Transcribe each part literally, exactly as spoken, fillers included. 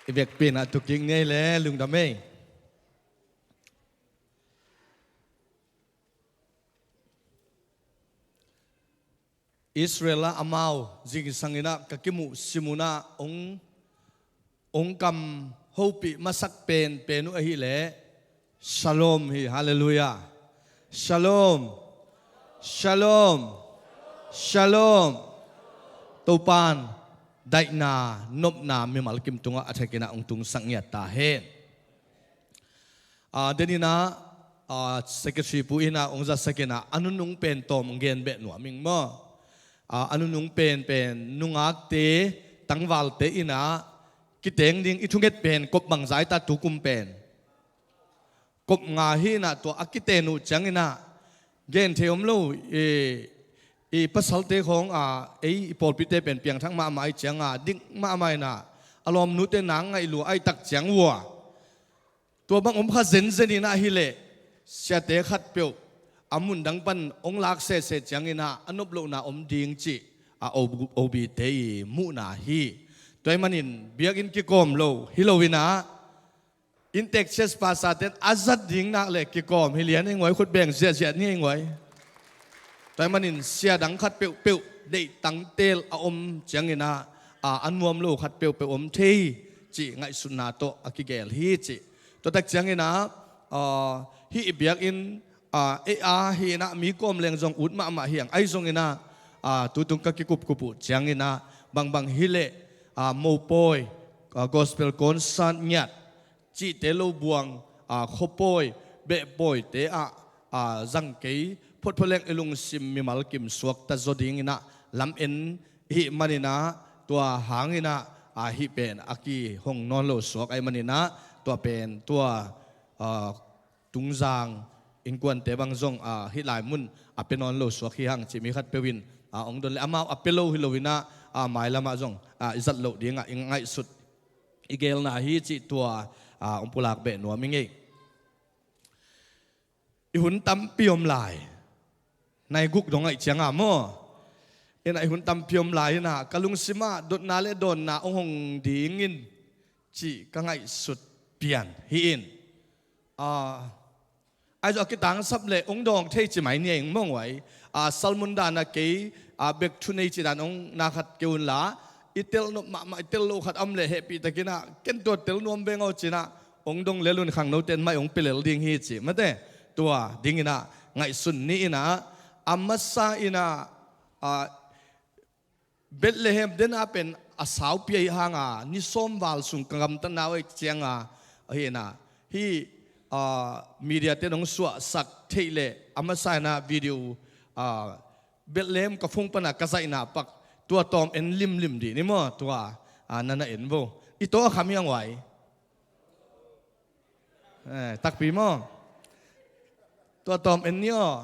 I vekpi-in ah tu kik ni ei le, lungdam ei. Israel ah amau zingsang in ah ka kimuhsim un ah hong, hong kam hopih masak penpen uh ahih leh Shalom hi. Halleluiah. Shalom. Shalom. Shalom. Topa'n daihna, nopna mimal kim tungah a thakin ah hong tungsak ngiat ta hen. Ah, den in ah, ah, secretary pu in ah hong zasak in ah a nunung pen tawm hong gen beh nuam ing maw. Ah, a nunung pen pen nungakte, tangvalte in ah kiteng ding i thunget pen kop bangzah i ta tu kum pen? Kop nga hi in ah, tua a kiten uh ciangin ah gen thei om lo, i, i pasalte khawng, ah, ei i pawlpite pen piangthak mahmah ahih ciangin ah dik mahmah in ah a lawmnute na ngaih lua ahih tak ciang uh a, tua bang om kha zenzen in ah hi leh siate khatpeuh a mun dang pan hong lak sese ciangin ah a nop lohna om ding cih a, O B, O B te i muhna hi. Tua ahih manin biakinn kikawm lo hi lo in ah, Intek Church pastor ten a zat ding nak leh kikawm hi lian ei nguai, khut beng ziahziah ni ei nguai. Tua ahih manin sia dang khat peuhpeuh deih tangtel a om ciangin ah, a, a nuam lo khat peuhpeuh om thei cih ngaihsutna tawh a kigel hi cih. Tua tak ciangin ah, a, hih i biakinn, a, ei a hi in ah mi kawm leng zong ut mahmah hi hang, ahi zongin ah, a, tutung ka kikupkup uh ciangin ah bangbang hi leh, a, mopawi, a, gospel concert ngiat cihte lo buang, a, khuapawi behpawite ah, a, zang kei photphot leng i lungsim mimal kim suakta zaw dingin ah lam en i hih manin ah, tua hangin ah, a, hih pen a kihong nawn lo suak ahih manin ah, tua pen tua, a, Tungzang innkuante bang zong, a, hih lai mun a pia nawn lo suak hi hang cih mi khatpeuh in, a, hong don leh amau a pia lo hi lo in ah, a, mailam ah zong, a, i zat loh ding ah i ngaihsut i gelna hi cih tua, a, hong pulak beh nuam ing ei. I hun tampi om lai. Nai guk dong ahih ciang ah maw. In ah i hun tampi om lai in ah ka lungsim ah dotna leh dawnna hong hong ding in cih ka ngaihsut pian hi in. A, ahi zong a kitangsap leh hong dawng thei ci mai ni ei maw nguai. A, salmun dan ah kei, a, bek thu nei ci dan hong na khat kei un la, i tel nop mahmah, i tel lo khat a om leh hehpih takin ah ken tua tel nuam veng aw ci in ah hong dong lel un, khangnote in mai hong pia lel ding hi ci mate. Tua dingin ah ngaihsun ni in ah, a masa in ah, a, Bethlehem den a pen a saupi ahih hang a, ni sawm val sung ka gamtatna uh ahih ciang a, ahi in ah, hih, a, media te in hong suahsak theih leh a masa in ah video, a, Bethlehem ka phone pan a ka zaihna pak, tua tawm en limlim dih ni maw, tua, a, na na en vo. I tawh a kham hi hang uai. Eh, takpi maw. Tua tawm en ni aw.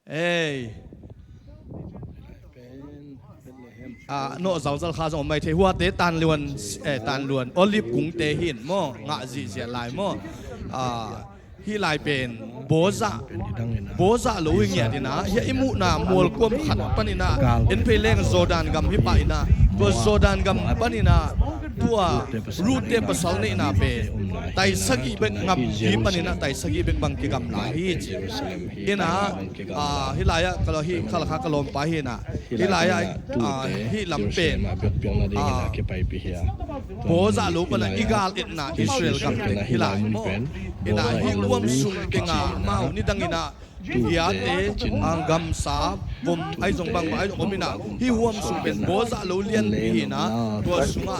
Ei. A, nawh zalzal kha zong om mai thei. Huate Tanluan, eh, Tanluan, Olive kungte hi in maw, ngah zihziah lai maw. A, hih lai pen bawzah, bawzah lo hi ngiat in ah, hiah i muhna mualkuam khat panin ah en phei leng Jordan gam hi pah in ah, tua Jordan gam panin ah tua Ruth te pasal neihna pen tai sagih bek ngam hi panin ah, tai sagih bek bang kigam lai hi ci. In ah, a, hih lai ah ka lo, hih khalkha ka lawmpa hi in ah, hih lai ah, a, hih lam pen, a, bawzah lo pan ah i gal etna Israel gam teng hi lai maw. In ah hih huam sung teng ah amau nidang in ah giate, a, gamsa vom ahi zong bangmah ahi zong om in ah, hih huam sung pen bawzah lo lianpi hi in ah, tua sungah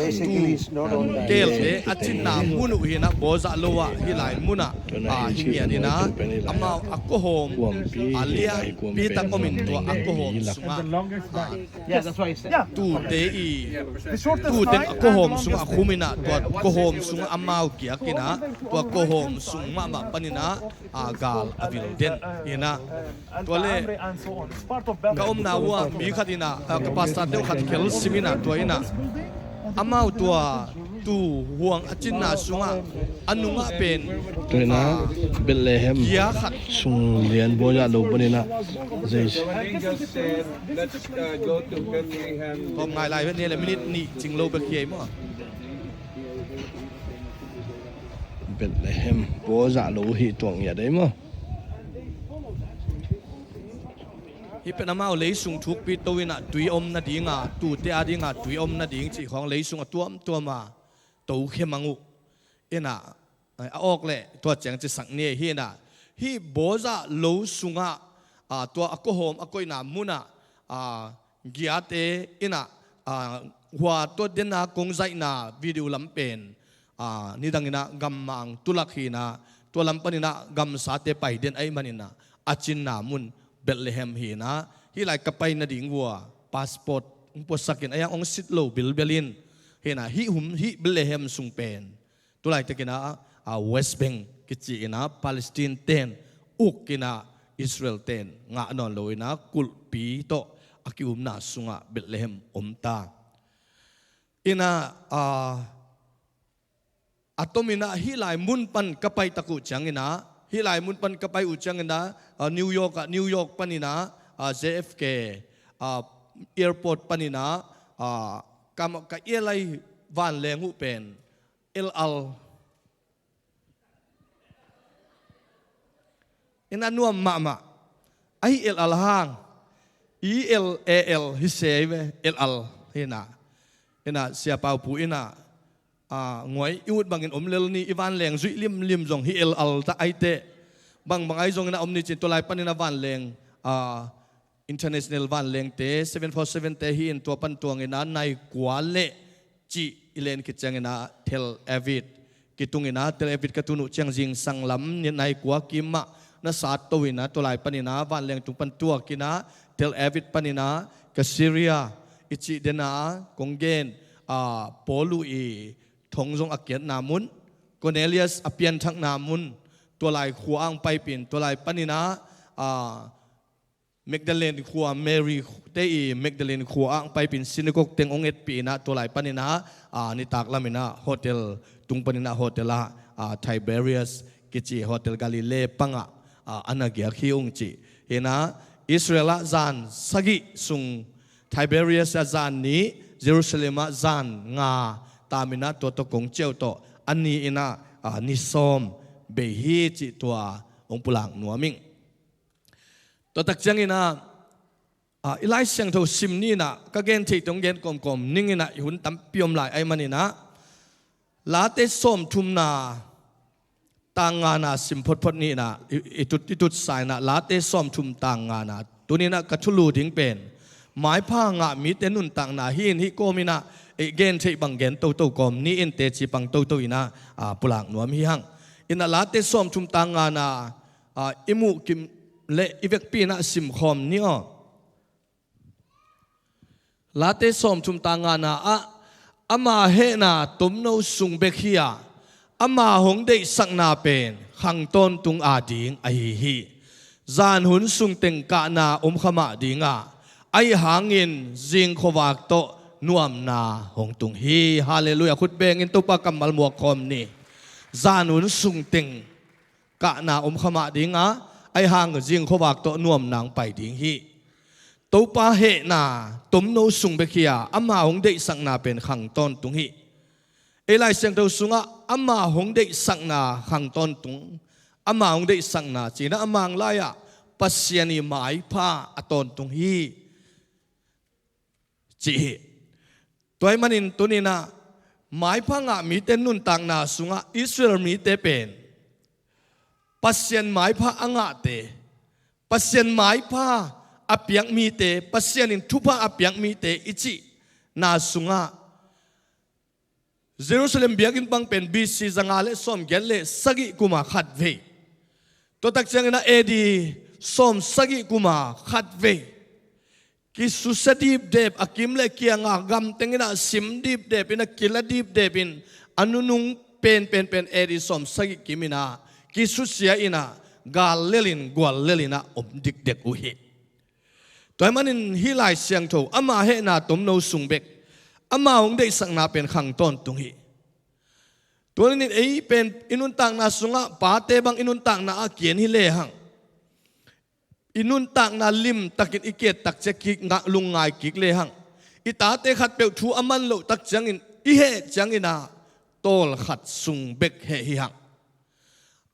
tu kelte a cinna mun uh hi in ah, bawzah lo ah hih lai mun ah, a, hi ngiat in ah, amau a kuahawm, a, lianpi tak om in tua a kuahawm sungah, a, Yeah, that's what I said. Yeah. Tute i, the shortest tute a kuahawm sungah a khum in ah, tua kuahawm sungah amau giak in ah, tua kuahawm sung mahmah panin ah, a, gal a vil den in ah. Tua leh ka omna uh ah mi khat in ah, a, ka pastor te uh khat khel sim in ah, tua in ah amau tua tu huang a cinna sungah a nungah pen, tua in ah, a, Bethlehem gia khat sung lian bawzah lo panin ah, zei, Tawm ngai lai vet ni le, minute nih cing lo bek hi ei maw. Bethlehem bawzah lo hi tuang ia dei maw? Hih pen amau leisung thukpi to inah tui om nadinga, tute a dinga tui om nading cih khawng leisung a tuamtuama tokhia mang uh. Inah a awk leh tua ciang cisak ni hi inah, hih bawzah lo sungah tua a kuahawm a koihna munah giate inah hua tua dena kong zaihna video lam pen nidang inah gammang tulak hi inah, tua lam pan inah gamsate pai den ahih man inah a cinna mun Bethlehem hi inah, hih lai ka pai nading vua passport hong puasak in a yang hong sit lo bilbel in hi inah, hih hum hih Bethlehem sung pen tulaitak inah West Bank kici inah Palestine ten uk inah Israel ten ngah nawn lo inah kulhpi tawh a ki-umna sungah Bethlehem om ta. Inah a tom inah hih lai mun pan ka pai tak uh ciang inah, hih lai mun pan ka pai uh ciang inah New York ah, New York pan inah J F K airport pan inah ka, ka ia lai vanleng uh pen El Al. Inah nuam mahmah. Ahi El Al hang. E L A L hi se ve, El Al hi inah. Inah Sia Pau Pu inah nguai i ut bangin om lel ni, i vanleng zuih limlim zong hi El Al ta aite. Bangbang ahi zong inah om ni cin tua lai pan inah vanleng international vanlengte, seven four seven te hi in tua pan tuang inah nai kua le cih i len khit ciang inah Tel Aviv kitung inah, Tel Aviv ka tun uh ciang zingsang lam nai kua kim mah na sat to inah tua lai pan inah vanleng tung pan tuak inah Tel Aviv pan inah Caesarea i cih dena kong gen Paul uh i thong zong a kiatna mun, Cornelius a pianthakna mun, tua lai khua ang paipin, tua lai pan inah Magdalene khua, Mary te i Magdalene khua ah hong paipin synagogue teng hong etpih inah tua lai pan inah nitak lam inah hotel tung pan inah hotel ah Tiberias kici hotel Galilee pangah a na giak hi ung cih hi inah, Israel ah zan sagih sung, Tiberias ah zan nih, Jerusalem ah zan nga tam inah tua tawh kong ciau tawh a ni inah ni sawm bei hi cih tua hong pulak nuam ing. Tua tak ciang inah i Lai Siangtho sim ni inah ka gen theih tawh gen kawmkawm ning inah i hun tampi om lai ahih man inah Late sawmthumna tang ngana sim photphot ni inah i tut, i tutsa inah Late sawmthum tang ngana tuni inah ka thulu ding pen maipha ngah mite nuntakna hi in, hih kawm inah i gen theih bang gen toto kawm ni in, teci pang toto inah pulak nuam hi hang. Inah Late sawmthum tang ngana i muh kim le i vekpi inah simkhawm ni aw. Late sawmthum tang ngana ah ama hehna tomno sung bek hi a, ama hong deihsakna pen khang tawntung ading ahi hi. Zan hun sung teng kahna om kha mah ding a, ahi hangin zing khuavak tawh nuamna hong tung hi. Halleluiah. Khut bengin Topa kammal muak khawm ni. Zan hun sung teng kahna om kha mah ding a, ahi hang zing khuavak tawh nuamna hong pai ding hi. Topa hehna tomno sung bek hi a, ama hong deihsakna pen khang tawntung hi. Ei Lai Siangtho sungah ama hong deihsakna khang tawntung, ama hong deihsakna ci inah a Mang lai-ah Pasian i maipha a tawntung hi ci hi. Tua ahih manin tuni inah maipha ngah mite nuntakna sungah Israel mite pen Pasian maipha a ngahte, Pasian maipha a piak mite, Pasian in thupha a piak mite i cihna sungah Jerusalem biakinn bang pen B C zanga le sawmgiat le sagih kuma khatvei, tua tak ciang inah A D sawm sagih kuma khatvei kisusia dipdep, a kim le kianga gam teng inah sim dipdep inah kila dipdep in a nunung penpen pen A D sawm sagih kim inah kisusia inah gal lel in gual lel inah om dikdek uh hi. Tua ahih manin hih Lai Siangtho ama hehna tomno sung bek, ama hong deihsakna pen khang tawntung hi. Tua ahih manin ei pen i nuntakna sungah pate bang i nuntakna ah kian hi lehang, i nuntakna limtakin i kiat tak ciang kik ngah lungngai kik lehang, i tate khatpeuh thu a man loh tak ciangin i heh ciang inah tawlkhat sung bek heh hi hang.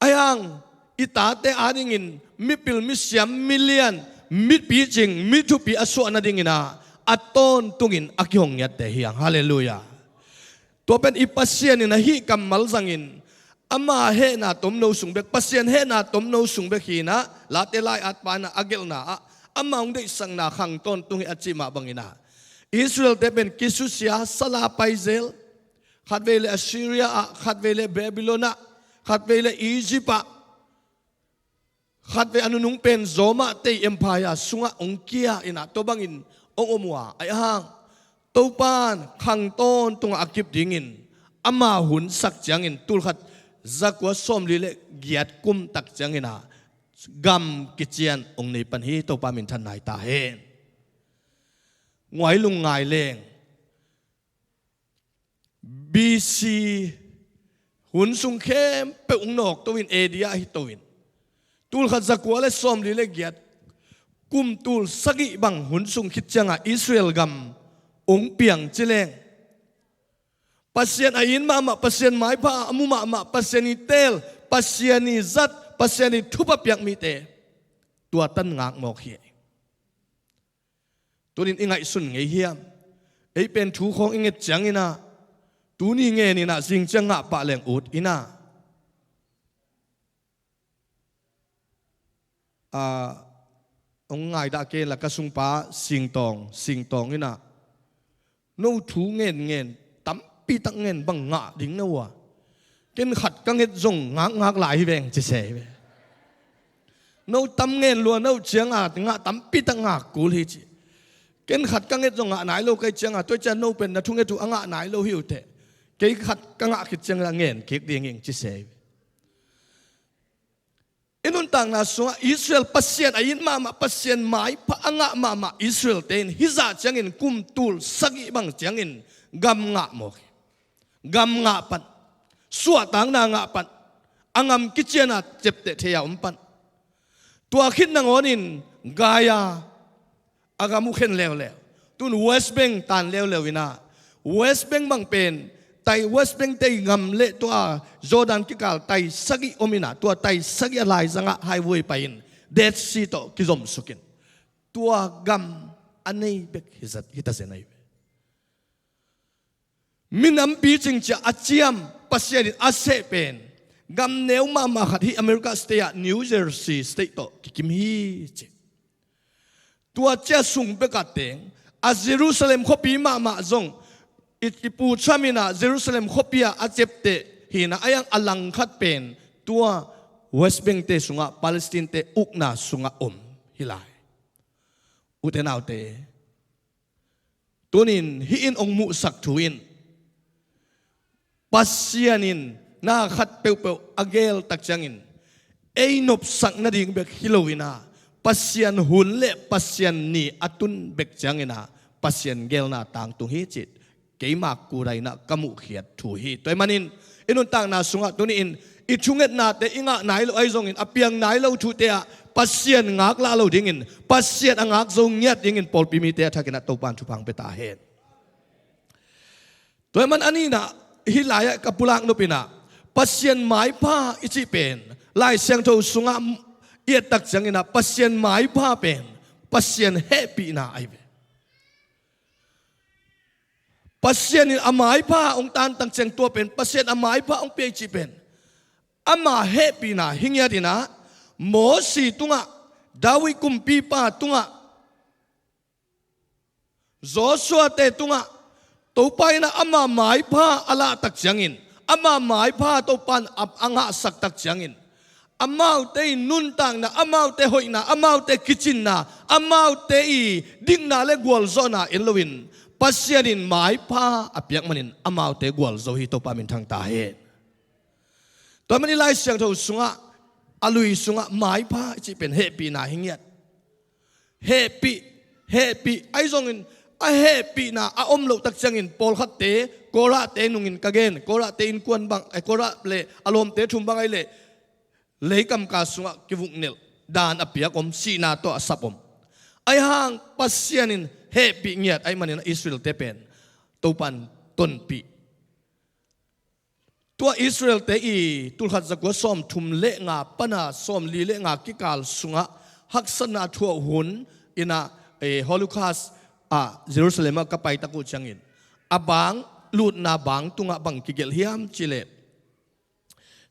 Ahi hang i tate adingin mipil, misiam, milian, mipicing, mithupi a suah nadingin ah a tawntungin a kihong ngiatte hi hang. Halleluiah. Tua pen i Pasian in ahi kammal zangin ama hehna tomno sung bek, Pasian hehna tomno sung bek hi-in ah, Late lai-at pa in ah a gelhna ah ama hong deihsakna khang tawntung hi a cih mah bangin ah Israel-te pen kisusia, sala paizel, khatvei le Assyria ah, khatvei le Babylon ah, khatvei le Egypt ah, khatvei a nunung pen Roma tei empire sungah hong kia in ah tua bangin hong om uh a, ahi hang Topa in khang tawntungah a kip dingin ama hun sak ciangin tulkhat zakua sawmli le giat kum tak ciangin ah gam kician hong nei pan hi. Topa minthanna hi ta hen. Nguai lungngai leng, B C hun sung khempeuh hong nawk to-in, A D ah hi to-in, tulkhat zakua le sawmli le giat kum tul sagih bang hun sung khit ciangah Israel gam hong piang ci leng, Pasian a it mahmah, Pasian maipha a mu mahmah, Pasian i teel, Pasian i zat, Pasian i thupha piak mite tua tan ngak mawk hi. Tunin i ngaihsun ngei hiam? Ei pen thu khawng i nget ciangin ah, tuni ngen in ah, zing ciang ngah pah leng ut in ah, a, hong ngaidah kei inla, ka sungpa Singtawng, Singtawng in ah, no thu ngen ngen, tampi tak ngen bang ngah ding na uh a, ken khat ka nget zong ngakngak lai hi veng ci se hi ve. No tam ngen lua, no ciang a ngah tampi tak ngak kul hi ci. Ken khat ka nget zong ngah nai lo, kei ciang a, tua ciang no pen na thunget uh a ngah nai lo hi uh teh. Kei khat ka ngah khit ciang a ngen kik ding ing ci se hi ve. I nuntakna sungah Israel Pasian a it mahmah, Pasian maipha a ngah mahmah Israel-te in hih zah ciangin kum tul sagih bang ciangin gam ngah mawk hi. Gam ngah pan, suahtakna ngah pan, a ngam kician a ciapteh thei a om pan. Tua khit nangawnin Gaza a gam uh khen leuleu. Tun West Bank tan leuleu in ah, West Bank bang pen tai, West Bank tei ngam le tua Jordan kikal tai sagih om in ah, tua tai sagih a laizangah highway pai-in Dead Sea tawh kizomsuk in, tua gam a nei bek hi zat, hi ta zen ahi ve. Minam picing ciah a ciam, Pasian in a seh pen gam neu mahmah khat, hih America State ah New Jersey State tawh kikim hi ci. Tua ciah sung bek a teng, a Jerusalem khuapi mahmah zong i, i pu Trump in ah Jerusalem khuapi ah a ciapteh hi-in ah, ahi hang a langkhat pen tua West Bank-te sungah, Palestine-te ukna sungah om hi lai. Ute naute, tunin hih in hong muhsak thu in, Pasian in na khat peuhpeuh a geel tak ciangin ei nopsak nading bek hi lo-in ah, Pasian hun le Pasian ni a tun bek ciangin ah Pasian geelna tangtung hi cih keima kudaina ka muhkhiat thu hi. Tua ahih manin i nuntakna sungah tuni-in i thungetnate i ngah nai lo ahi zongin, a piang nai lo thute ah Pasian ngaklah lo dingin, Pasian a ngak zo ngiat dingin pawlpi mite a thakin ah Topa in thupha hong pia ta hen. Tua ahih man a nihna, hih lai-ah ka pulak nop in ah, Pasian maipha i cih pen Lai Siangtho sungah i et tak ciangin ah, Pasian maipha pen Pasian hehpihna ahi ve. Pasian in a maipha hong tan tak ciang, tua pen Pasian a maipha hong pia i cih pen ama hehpihna hi ngiat in ah, Mosi tungah, David kumpipa tungah, Joshua-te tungah, Topa in ah ama maipha a lah tak ciangin, ama maipha Topa in a, a ngahsak tak ciangin, amaute i nuntakna, amaute hoihna, amaute kicinna, amaute i dikna le gualzawhna en loin, Pasian in maipha a piak manin amaute gualzo hi. Topa minthang ta hen. Tua ahih manin Lai Siangtho sungah, a lui sungah maipha i cih pen hehpihna hi ngiat. Hehpih, hehpih ahi zongin, a hehpihna a om loh tak ciangin pawlkhatte, Korahte nungin ka gen, Korahte innkuan bang, eh, Korah le a lawmte thum bang ahih leh leikamka sungah kivuknelh, daan a piak om, sihna tawh a sap om. Ahi hang Pasian in hehpih ngiat ahih manin Israel-te pen Topa in tonpih, Tua Israel-te i tulkhat zakua sawmthum le nga pana sawmli le nga kikal sungah haksatna thuah hun inah, eh, Holocaust ah Jerusalem ah ka paitak uh ciangin a bang, lutna bang tungah bang kigelh hiam cileh,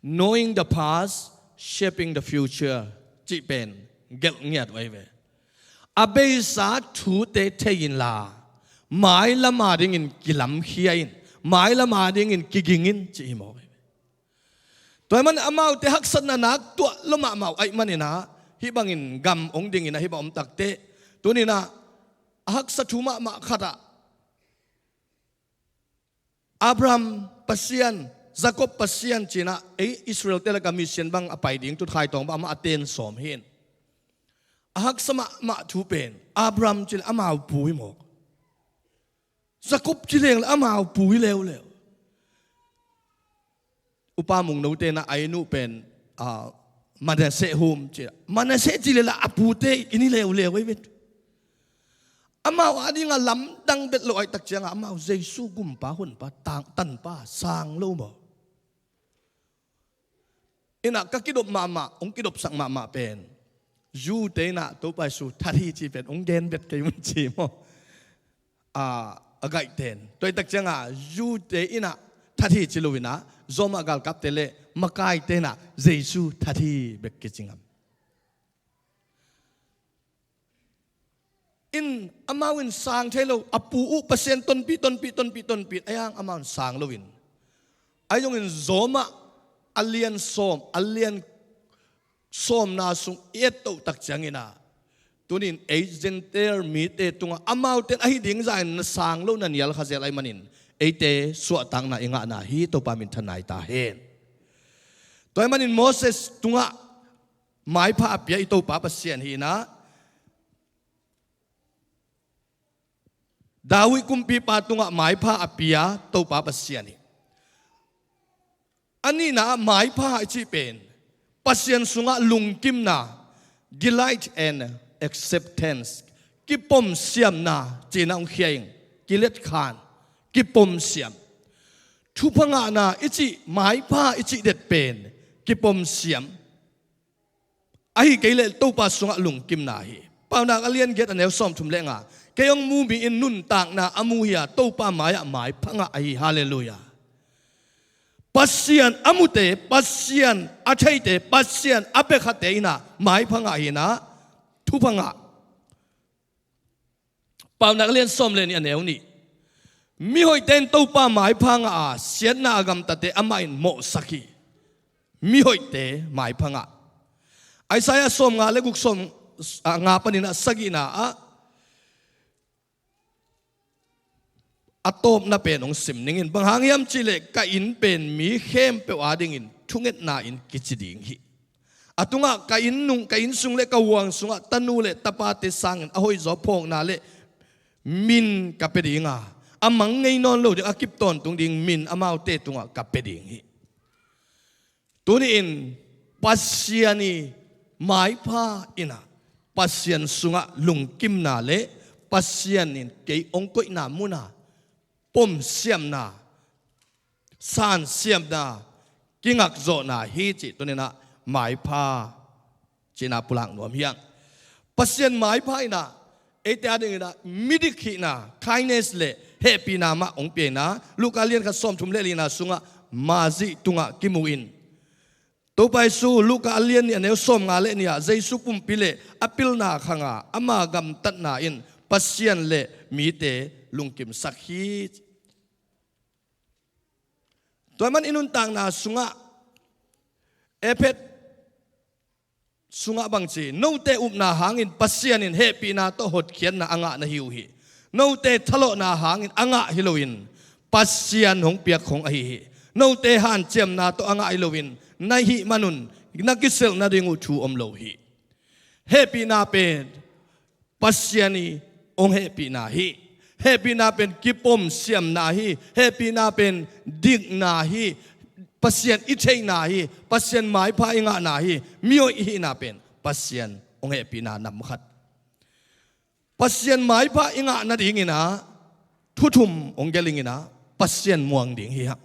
Knowing the past, shaping the future cih pen gelh ngiat uh ahi ve. A beisa thute thei inla, mailam a dingin kilamkhia in, mailam a dingin kiging in cih hi mawk ahi ve. Tua ahih man amaute haksatna nak tuah lo mahmah uh ahih maninah hih bangin gam hong dingin ah hih bang om takteh, tuninah a haksa thu mahmah khatah Abraham Pasian, Jacob Pasian cinah ei Israel-te lakah mission bang a pai ding tutkhai tawng bang amah a ten sawm hi in. A haksa mahmah thu pen Abraham cile amau pu hi mawk. Jacob cileng le amau pu hi leuleu. Upa Mungno tenah a inn uh pen, ah, Manasseh hum ci. Manasseh cile la a pute in hi leuleu ei vet. Amau a dingah lamdang bet lo ahih tak ciangah amau Jesu gumpa honpa tang, tanpa sang lo maw? Inah ka kidop mahmah, hong kidopsak mahmah pen Jew-te inah Topa Jesu that hi ci pen hong gen bet kei un ci maw? A, a gaihten. Tua ahih tak ciangah Jew-te inah that hi ci lo inah Roma galkapte le makaite inah Jesu that hi bek kici ngam. In amau in sang thei lo, a pu uh Pasian tonpih, tonpih, tonpih, tonpih, a yang amau in sang lo in. Ahi zongin Roma a lian sawm, a lian sawmna sung i et toh tak ciangin ah, tunin ei Gentile mite tungah amaute in ahi ding zahin na sang lo na nial kha zel ahih manin eite suahtakna i ngahna hi Topa minthanna hi ta hen. Tua ahih manin Moses tungah maipha a pia i Topa Pasian hi inah, David kumpipa tungah maipha a pia Topa Pasian hi. A nihna ah maipha i cih pen Pasian sungah lungkimna, delight and acceptance, kipomsiamna cihna hong khia ing, kiletkhan, kipomsiam. Thupha ngahna i cih, maipha i cih det pen kipomsiam. Ahi kei leh Topa sungah lungkimna hi. Paunak a lian giat a neu sawmthum le nga. Kei hong mu mi in nuntakna a mu hi a, Topa mai-ah maipha ngah ahi. Halleluiah. Pasian a mute, Pasian a theite, Pasian a biakhate inah maipha ngah hi inah, thupha ngah. Paunak lian sawm le nih a neu nih. Mihoihte in Topa maipha ngah a, siatna a gamtate amah in mawhsak hi. Mihoihte maipha ngah. Isaiah sawmnga le guk sawm, ah, nga panin ah sagihna ah a tawpna pen hong sim ning in. Bang hang hiam cihleh Kain pen mi khempeuh adingin thungetna in kici ding hi. A tungah ka inn nung, ka inn sung le ka huang sungah tanu le tapate sangin a hoihzaw phawkna le min ka pia ding a, a mang ngei nawn lo ding, a kip tawntung ding min amaute tungah ka pia ding hi. Tuni-in Pasian i maipha inah, Pasian sungah lungkimna le Pasian in kei hong koihna munah pomsiamna, sansiamna, kingakzawhna hi cih tuninah maipha cihna pulak nuam hi hang. Pasian maipha inah eite adinginah midik hihna, kindness le hehpihna mah hong pia inah, Luka lian khat sawmthum le lina sungah mazih tungah kimu in. Topa Jesu Luka a lian nih a neu sawmnga le nih ah Jesu pumpi le a pilna khanga ama gamtatna in Pasian le mite lungkimsak hi. Tua ahih man i nuntakna sungah, Efesa sungah bangci, note upna hangin Pasian in hehpihna tawh hotkhiatna a ngah na hi uh hi. Note thalawhna hangin a ngah hi loin Pasian hong piak khong ahi hi. Note hanciamna tawh a ngah hi loin na hih manun na kiselh nading uh thu om lo hi. Hehpihna pen Pasian i hong hehpihna hi. Hehpihna pen kipomsiamna hi. Hehpihna pen dikna hi. Pasian i theihna hi. Pasian maipha i ngahna hi. Mihoih i hihna pen Pasian hong hehpihna nam khat. Pasian maipha i ngah nadinginah thu thum hong gelh inginah Pasian muang ding hi hang.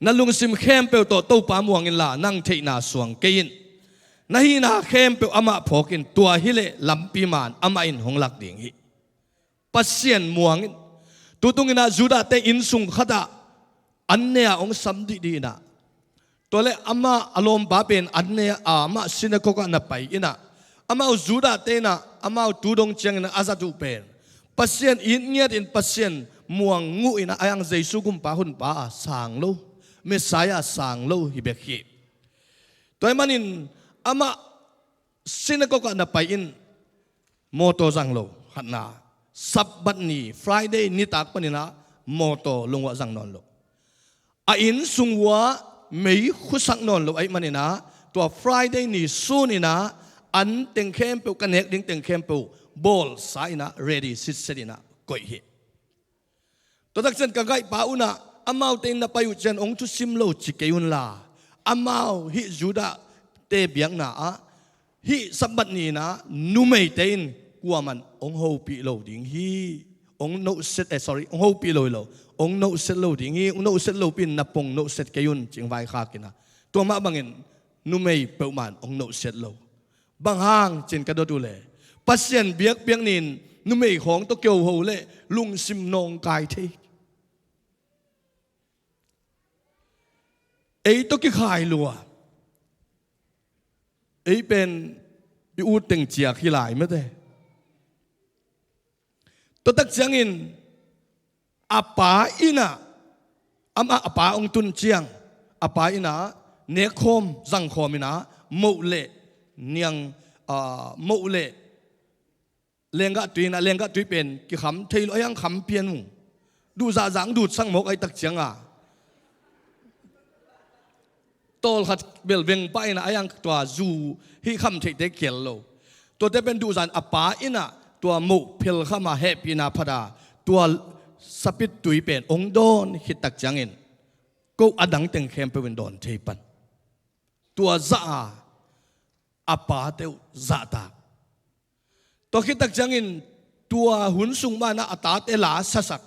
Na lungsim khempeuh tawh Topa muang inla, nang theihna suang kei in. Na hihna khempeuh amah phawk in, tua hileh lampi man amah in hong lak ding hi. Pasian muang in. Tutung inah Judah-te innsung khatah an ne-a hong sam dihdih inah, tua le amah a lawmpa pen an ne-a, amah synagogue ah na pai inah, amau Judah-te inah amau tu dong ciangin a zat uh pen Pasian it ngiat in, Pasian muang nguh inah, a hiang Jesu gumpa hunpa a sang lo, Messiah a sang lo hi bek hi. Tua ahih manin amah synagogue ah na pai in, mawtaw zang lo, khatna. Sabbath ni, Friday nitak paninah mawtaw lungua zang nawn lo. A innsung uah mei khusak nawn lo ahih maninah, tua Friday ni suninah an teng khempeuh, ka nek ding teng khempeuh bawlsa inah, ready sitset inah koih hi. Tua tak ciang ka gaihpa unah, amaute in na pai uh ciang hong thusim lo ci kei unla, amau hih Judah-te biakna ah hih Sabbath ni inah numeite in kuaman hong hopih lo ding hi. Hong nohset, eh, sorry, hong hopih lo hi lo. Hong nohset lo ding hi, hong nohset lopi-in na pong nohset kei un, ci-in vaikhak inah. Tua mah bangin numei peuhmah in hong nohset lo. Bang hang ci-in ka dot uh leh, Pasian biakpiak ni-in numei khawng tawh kiho leh lungsim nawngkai thei. Ei tawh kikhai lua. Ei pen i ut teng ciak hi lai mate. Tua tak ciangin a pa innah, amah a pa hong tun ciang, a pa innah nekkhawm zangkhawm inah, moh le niang, ah, moh le lenggah tui inah, lenggah tui pen kikham thei lo, a hiang kham pian uh. Duh zahzah hong dutsak mawk ahih tak cianga tawlkhat bel veng pah inah, a hiang tua zu hih kham theihte kial lo. Tuate pen duhzah in a pa innah tua moh phelkham a hehpihna phat a, tua sapit tui pen hong dawn khit tak ciangin, ko a dang teng khempeuh in dawn thei pan. Tua zah a a pate uh zahtak. Tua khit tak ciangin tua hun sung mah inah a tate la sasak,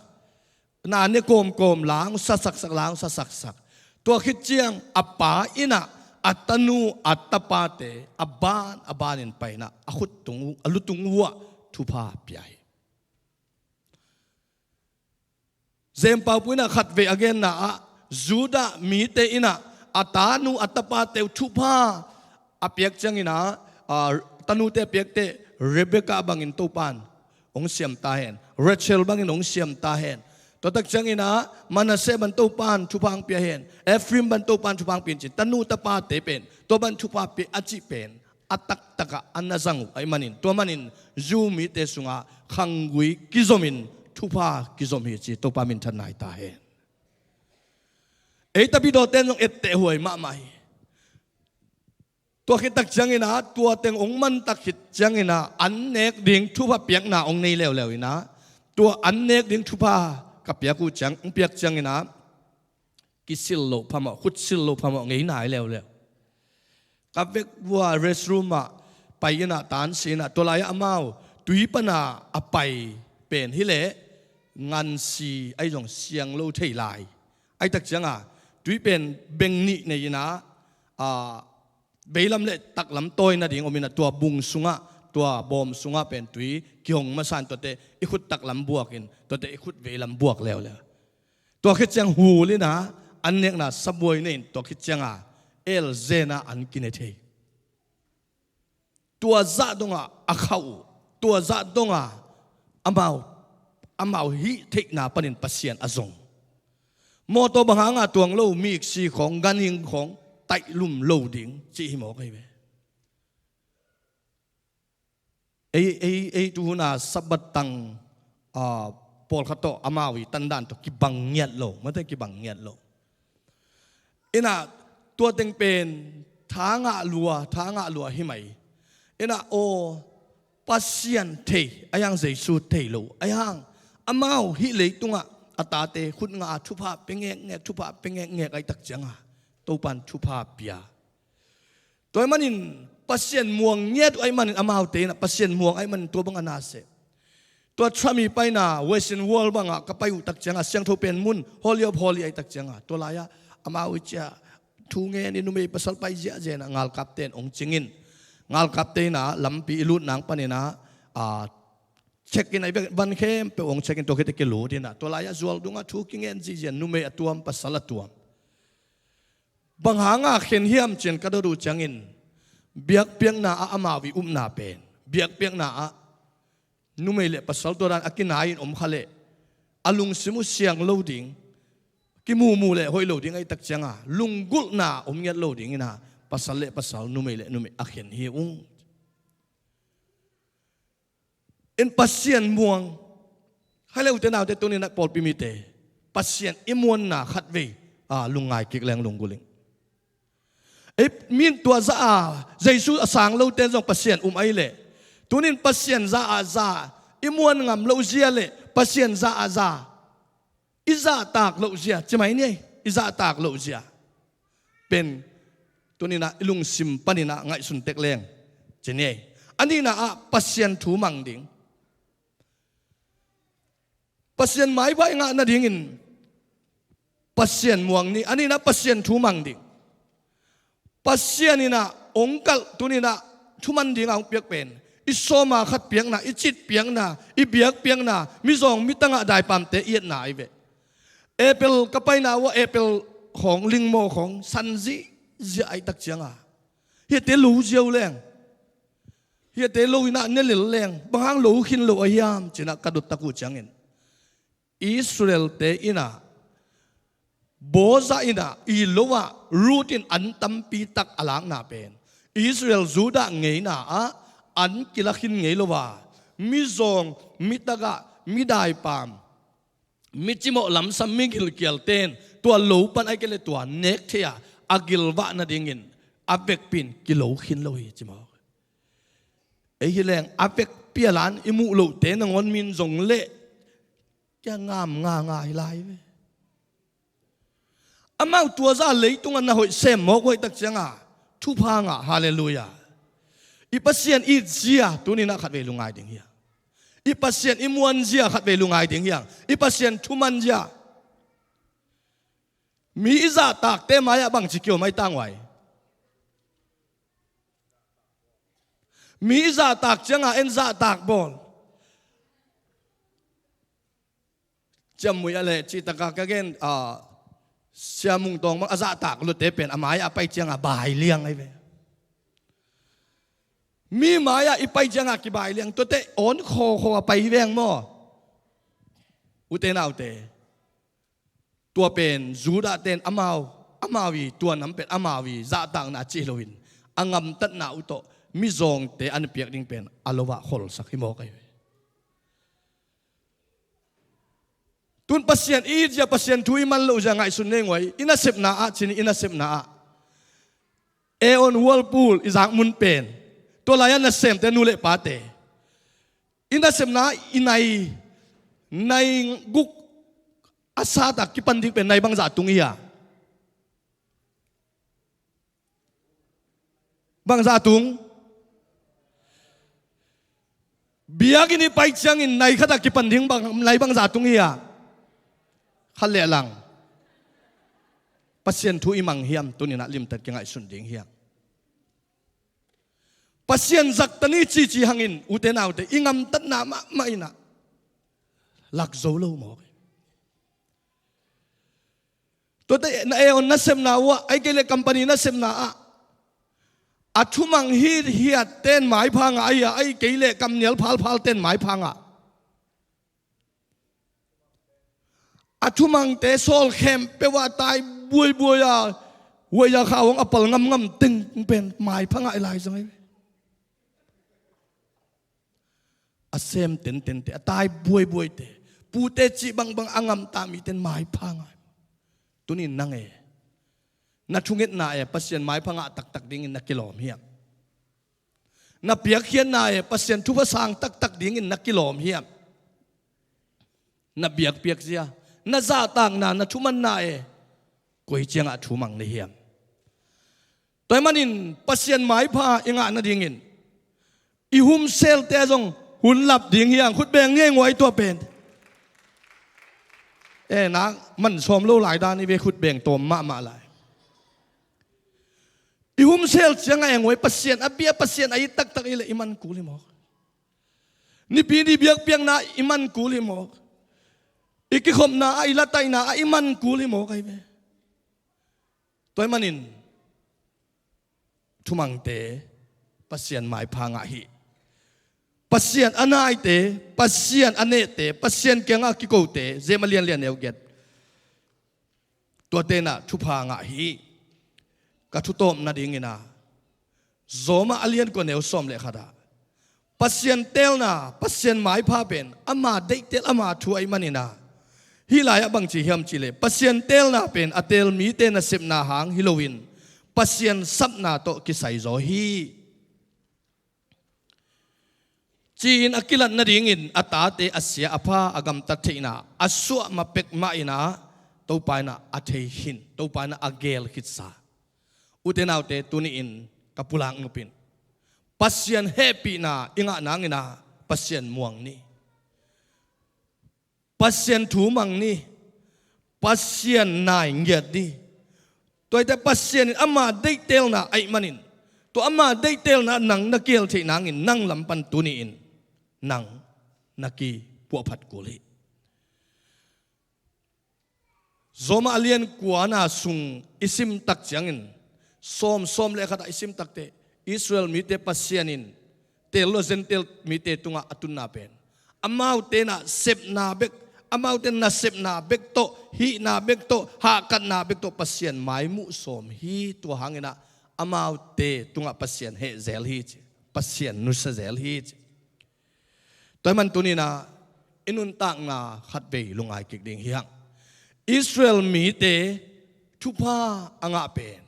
na ne kawmkawm la hong sasaksak, la hong sasaksak. Tua khit ciang a pa innah a tanu a tapate a ban a banin pai inah a khut tung uh, a lu tung uh ah thupha pia hi. Zempau pu innah khatvei a genna ah, Judah mite innah a tanu a tapate uh thupha a piak ciang inah, a, tanute a piakte Rebekah bangin Topan hong siam ta hen, Rachel bangin hong siam ta hen. Tua tak ciang inah Manasseh bang Topan thupha hong pia hen, Ephraim bang Topan thupha hong pia hen ci-in, tanu tapate pen tua bang thupha pia a cih pen a taktakah a na zang uh ahih manin, tua manin Jew mite sungah khanggui kizomin thupha kizom hi ci, Topa minthanna hi ta hen. Ei tapidawte in zong ettehhuai mahmah hi. Tua khit tak ciang inah, tua teng hong mantak khit ciang inah an nek ding thupha piakna hong nei leuleu inah, tua an nek ding thupha ka piak uh ciang, hong piak ciang inah kisil loh phamawh, khutsil loh phamawh ngei nai leuleu. Ka vekpi-a restroom ah pai inah, tansi inah, tua lai-ah amau tui pana a pai pen hileh ngansi ahi zong siang lo thei lai. Ahih tak cianga tui pen beng nih nei inah, a, veilam le taklam tawi nading om inah, tua bung sungah, tua bawm sungah pen tui kihong masa in, tuate i khut taklam buakin, tuate i khut veilam buak leuleu. Tua khit ciang hul inah an nekna sabuai nei in, tua khit cianga elzena an kine thei. Tua zah dongah a khauh uh, tua zah dongah amau, amau hih theihna panin Pasian a zong. Mawtaw bang hanga tuang lo, miksi khawng, ganhing khawng taihlum lo ding cih hi mawk ahi ve. Ei, ei, ei tuhuna Sabbath tang, ah, pawlkhat tawh amau i tandan tawh kibang ngiat lo, mate, kibang ngiat lo. Inah tua teng pen tha ngah lua, tha ngah lua hi mai. Inah aw, Pasian thei, a hiang Jesu thei lo, a hiang amau hih leitungah a tate khut ngah a thupha pia ngekngek, thupha pia ngekngek ahih tak cianga Topan thupha pia. Tua ahih manin Pasian muang ngiat uh ahih manin, amaute inah Pasian muang ahih manin tua bang a na seh. Tua Trump i paina Western Wall bangah ka pai uh tak ciangah, Siangtho Pen Mun, Holy of Holy ahih tak ciangah, tua lai-ah amau i ciah thu ngen i numei pasal pai ziahziah inah ngalkapte in hong cingin, ngalkapte inah lampi i lut nang paninah, a, check in, a i van khempeuh hong check in, tua khit teh kilut inah, tua lai-ah zual dungah thu kingen zihziah, numei a tuam, pasal a tuam. Bang hanga khen hiam ci-in ka dot uh ciangin, biakpiakna ah amau i upna pen, biakpiakna ah numei le pasal tua dan a kinai-in om kha leh a lungsim uh siang lo ding, kimuhmuh le hoih lo ding ahih tak ciangah, lunggulhna om ngiat lo ding inah, pasal le pasal, numei le numei a khen hi ung. In Pasian muang. Hai le ute naute, tuni-in ah pawlpi mite, Pasian i muanna khatvei, a, lungngai kik leng lunggulh ing. Ei, min tua zah a, Jesu a sang lote zong Pasian um ahih leh, tuni-in Pasian zah a zah, i muan ngam loh zia le Pasian zah a zah, i zahtak loh zia, ci mai ni ei, i zahtak loh zia pen tuni-in ah i lungsim paninah ngaihsun tek leng, ci ni ei. A nihna ah Pasian thu mang ding. Pasian maipha i ngah nadingin Pasian muang ni, a nihna Pasian thu mang ding. Pasian inah hong kalh, tuni-in ah thuman dingah hong piak pen, i sawma khat piakna, i cit piakna, i biak piakna, mizawng mitangah daipamte i etna ahi ve. Apple ka paina uh ah apple khawng, lingmaw khawng san zihziah ahih tak ciangah, hiate lo ziau leng, hiate lo inah ne lel leng, bang hang lo khin lo a hiam ci-in ah ka dot tak uh ciangin, Israel-te inah Boaz inah i lo ah Ruth in an tampi tak a lakna pen, Israel Judah ngeina ah an kila khin ngei lo a, mizawng mitangah, midaipam, micimawh lamsam, migilkialte in tua lo pan, ahih kei leh tua nek thei a, a gilvah nadingin a vekpi in kilo khin lo hi, ci mawk. Ei hi leng a vekpi a la-in i muh lohte nangawn min zong leh kia ngam nganga hi lai ve. Amau tua zah leitungah na hoih sem mawk uh ahih tak ciangah thupha ngah. Halleluiah. I Pasian it zia tuni-in ah khatvei lungngai ding hiam? I Pasian i muan zia khatvei lungngai ding hiam? I Pasian thuman zia. Mi i zahtakte mai-ah bangci kiom ai tanghuai? Mi i zahtak ciangah en zahtak bawl. Ciamnuih ah leh cihtakah ka gen, a, Sia Mung Tawng bang a zahtak lutte pen a mai-ah a pai ciangah bailiang ahi ve. Mi mai-ah i pai ciangah kibailiang, tuate awn khawkhaw a pai veng maw? Ute naute, tua pen Judah-te in amau, amau i tua nam pen amau i zahtakna cih loin a ngamtatna uh tawh mizawngte an piak ding pen a lo-ah kholsak hi mawk ahi ve. Tun Pasian i it zia, Pasian thu i man loh zia ngaihsun nei ngua i. I nasepna ah, ci ni, i nasepna ah, Aeon Whirlpool i zak mun pen, tua lai-ah nasemte, nu le pate, i nasepna ah i nai, nai guk a sat a kipan ding pen nai bangzah tung i hia? Bangzah tung? Biakinn i pai ciangin nai khat a kipan ding bang, nai bangzah tung i hia? Khat leh lang. Pasian thu i mang hiam, tuni-in ah limtak kingaihsun ding hiam? Pasian zakta ni cici hangin, ute naute, i ngamtatna mahmah in ah lak zo lo mawk hi. Tuate na Aeon nasepna uh ah, ahih kei leh company nasepna ah, a thumang hithiatte in maipha ngah ahi a, ahih kei leh kamnial phalphalte in maipha ngah. A thumangte sawl khempeuh ah tai buaibuai a, huaia kha hong a pal ngamngam teng pen maipha ngah i lai zang ahi ve. A sem tentente, a tai buaibuaite, pute cih bangbang a ngamta mite in maipha ngah. Tuni-in nang e, na thungetna e, Pasian maipha ngah taktak dingin na kilawm hiam? Na piakkhiatna e, Pasian thupha sang taktak dingin na kilawm hiam? Na biakpiak zia, na zahtakna, na thumanna e, koi ciangah thu mang na hiam? Tua ahih manin Pasian maipha i ngah nadingin i humselte zong Pun lap ding hi hang, khut beng ngeinguai tua pen. E, nak man sawm lo lai dan i ve, khut beng tawm mahmah lai. I humsel ciangah enghuai Pasian a bia, Pasian a it taktak i leh i man kul hi mawk. Nipi ni biakpiakna i man kul hi mawk. I kikhopna ah, i lataina ah i man kul hi mawk ahi ve. Tua ahih manin thumangte Pasian maipha ngah hi. Pasian a naite, Pasian a nehte, Pasian kiangah kikote, Rom a lian li a neu giat, tuate in ah thupha ngah hi. Ka thutawpna dingin ah Rom a lian kua neu sawm le khat ah Pasian teelna, Pasian maipha pen ama deihtel, ama thu ahih manin ah, hih lai-ah bangci hiam cih leh, Pasian teelna pen a teel mite nasepna hang hi loin Pasian sapna tawh kisai zaw hi, ci-in a kilat nadingin a tate a sia a pha a gamtat theihna a suah ma pek mah in ah, Topa in ah a thei khin, Topa in ah a geel khitsa. Ute naute, tuni-in ka pulak nop in, Pasian hehpihna i ngah nangin ah Pasian muang ni. Pasian thu mang ni. Pasian nai ngiat ni. Tua ahih teh Pasian in ama deihtelna ahih manin, tua ama deihtelna nang na keel theih nangin nang lam pan tuni-in nang na kipuahphat kul hi. Rom a lian kuana sung i sim tak ciangin, sawm, sawm le khat ah i sim tak teh, Israel mite Pasian in teel lo Gentile mite tungah a tunna pen, amaute nasepna bek, amaute nasepna bek tawh, hihna bek tawh, hahkatna bek tawh Pasian maimuh sawm hi. Tua hangin ah amaute tungah Pasian heh zel hi ci, Pasian nusia zel hi ci. Tua ahih man tuni-in ah i nuntakna khatvei lungngai kik ding hi hang. Israel mite thupha a ngah pen,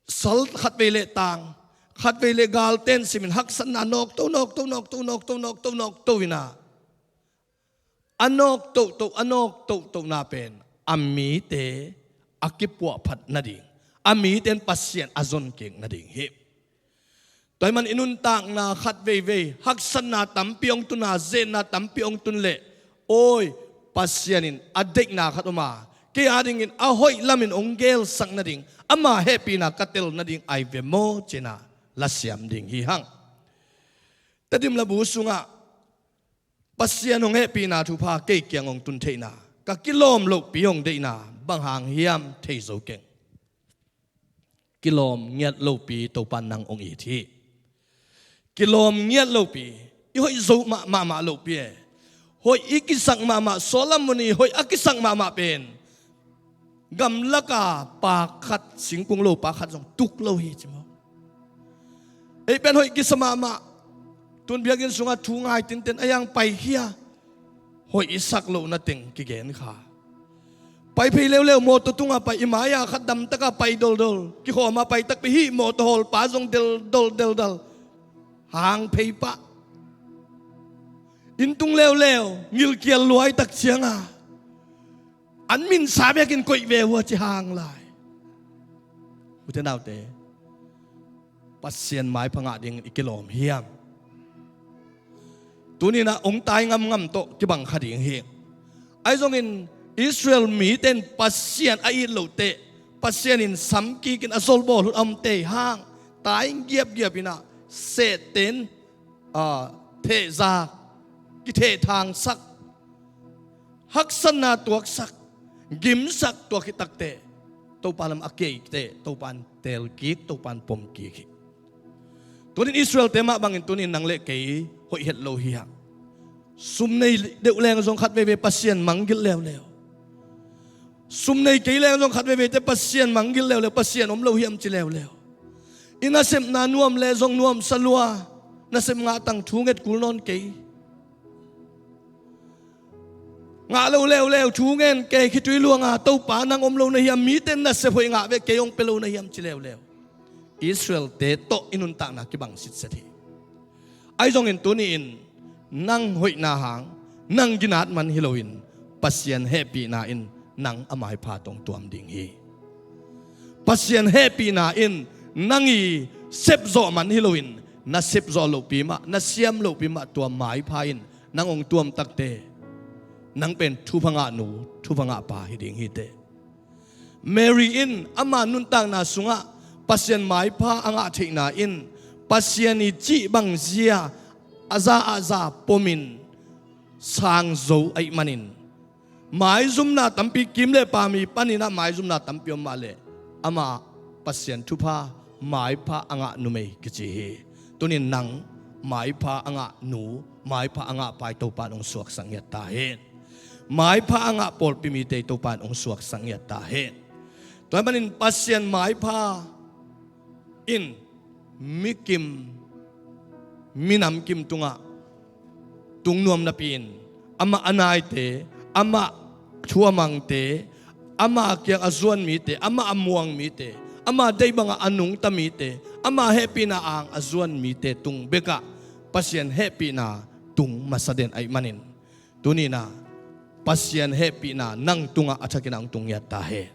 sal khatvei le tang, khatvei le galten simin haksatna nawkto, nawkto, nawkto, nawkto, nawkto, nawkto in ah, a nawk tohtoh, a nawk tohtohna pen a mite a kipuahphat nading, a mite in Pasian a zon kik nading hi. Tua ahih man i nuntakna khat veivei haksatna tampi hong tun a, zenna tampi hong tun leh, awi, Pasian in a deihna khat om a, kei adingin a hoih lamin hong geelsak nading, ama hehpihna ka tel nading ahi ve maw, ci-in ah lasiam ding hi hang. Tedim labu sungah Pasian hong hehpihna thupha kei kiang hong tun theihna, ka kilawm lohpi hong deihna bang hang hiam thei zo keng. Kilawm ngiat lopi Topa in nang hong it hi. Kilawm ngiat lopi, i hoih zo mah, mahmah lopi e. Hoih i kisak mahmah, Solomon i hoih a kisak mahmah pen gamlaka pak khat, singkung lo pak khat zong tuk lo hi ci maw. Ei pen hoih kisa mahmah, tun biakinn sungah thu ngai tinten a yang paikhia, hoih i sak lohna teng kigen kha. Pai phei leuleu, mawtaw tungah pai, i mai-a khat damtaka pai doldol, kikhawma pai takpi hih mawtaw hawlpa zong deldol deldal, hang phei pah. Inn tung leuleu, ngilkial luai tak cianga an minsa bekin koih ve uh a ci hang lai. Ute naute, Pasian maipha ngah dingin i kilawm hiam? Tuni-in ah hong tai ngamngam tawh kibang kha ding hi. Ahi zongin Israel mite in Pasian a it loh teh, Pasian in samkikin a zolbawl hun a om tei hang, tai ngiapngiap in ah, sehte in, ah, thehzak, kithehthangsak, haksatna tuaksak, gimsak, tua khit takteh Topa lam a kei teh Topa in teel kik, Topa in pom kik hi. Tunin Israel-te mah bangin tunin nang le kei hoih het lo hi hang. Sum nei deuh leng zong khat veivei Pasian mangngilh leuleu. Sum nei kei leng zong khat veivei teh Pasian mangngilh leuleu, Pasian om lo hiam ci leuleu. I nasepna nuam le zong nuamsa lua, nasep ngah tang thu nget kul nawn kei. Ngah lo leuleu thu ngen kei, khitui luanga, Topa nang om lo na hiam, mite in nasep hoih ngah ve, kei hong pia lo na hiam ci leuleu. Israel-te tawh i nuntakna kibang sitset hi. Ahi zongin tuni-in nang hoihna hang, nang ginat man hi loin Pasian hehpihna in nang a maipha tawh hong tuam ding hi. Pasian hehpihna in nang i sepzawh man hi loin na sepzawh lohpi mah, na siam lohpi mah tua maipha in nang hong tuamtakte, nang pen thupha ngah nu, thupha ngah pa hi ding hi teh. Mary in ama nuntakna sungah Pasian maipha a ngah theihna in Pasian i cih bang zia a za a za pomin sang zo ahih manin, maizumna tampi, kim le pam i panin ah maizumna tampi om mah leh ama Pasian thupha maipha a ngah numei kici hi. Tunin nang maipha a ngah nu, maipha a ngah pa i Topa in hong suaksak ngiat ta hen. Maipha a ngah pawlpi mite i Topa in hong suaksak ngiat ta hen. Tua ahih manin Pasian maipha in mikim, minamkim tungah tung nuam napi-in amah a naite, amah thu a mangte, amah kiang a zuan mite, amah a muang mite, amah deih bangah a nungta mite, amah hehpihna ang a zuan mite tung bekah Pasian hehpihna tung masa den ahih manin, tuni-in ah Pasian hehpihna nang tungah a thakin ah hong tung ngiat ta hen.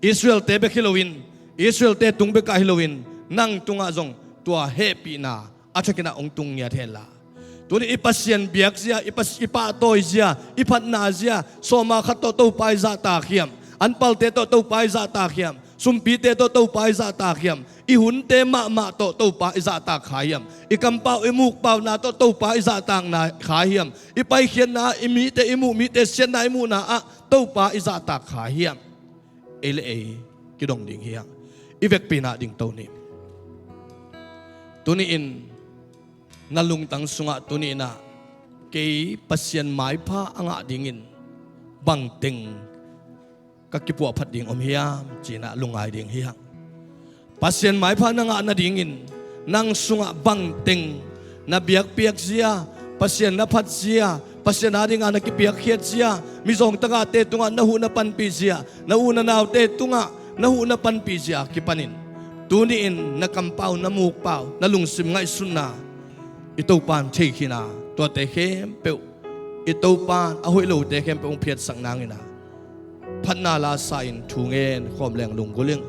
Israelte bek hi loin, Israelte tung bekah hi loin, nang tungah zong tua hehpihna a thakin ah hong tung ngiat hen la. Tuni i Pasian biakzia, i, pas, i pahtawizia, i phatnazia, sawma khat tawh Topa i zahtak hiam? Anpalte tawh Topa i zahtak hiam? Sumpite tawh Topa i zahtak hiam? I hunte mahmah tawh Topa i zahtak kha hiam? I kampau, i mukpauna tawh Topa i zahtakna kha hiam? I paikhiatna, i mite, i muh mite siatna i muhna ah Topa i zahtak kha hiam? Ei le ei kidong ding hi hang. I vekpi-in ah dingto ni. Tuni-in na lungtang sungah tuni-in ah kei Pasian maipha a ngah dingin bangteng ka kipuahphat ding om hiam, ci-in ah lungngai ding hi hang. Pasian maipha na ngah nadingin nang sungah bangteng na biakpiakzia, Pasian na phatzia, Pasian adinga na kipiakkhiatzia, mizawngte tungah na huh na panpihzia, na u na naute tungah na huh na panpihzia kipanin, tuni-in na kampau, na mukpau, na lungsim ngaihsutna i Topa in thei khin a, tuate khempeuh i Topa in a hoih lote khempeuh hong phiatsak nangin ah phatna la sa-in thu ngen khawm leng lunggulh ing.